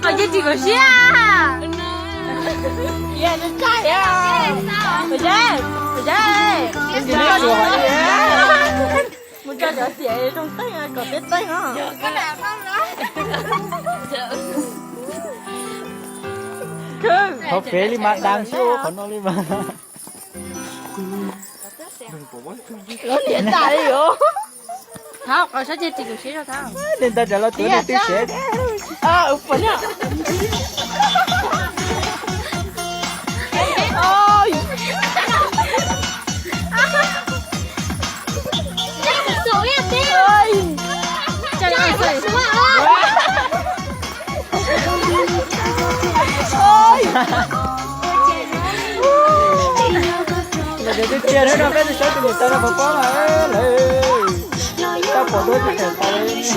Qhov ceg tsis kaum siab. Mus tso cov tiam zoo teej kom peb teej os. Qhov pem li mas dam xwb, qhov no li mas. Lov niam tas li os. Thov qhov sab ceg tsis kaum siab rau thov. Neeg ntawd rov los tuav nws twj sev. Lawv twb cia thiab no, peb twb saib tus niam tais no puas paub mas lawv, tau pom dua tus niam tais.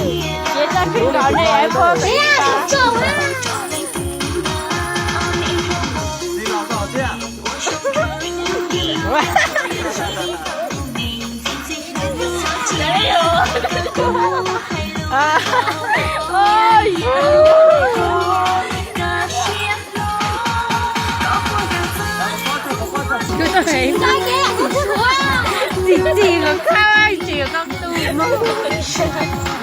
Txim txim kom khab tsis kom tu mus.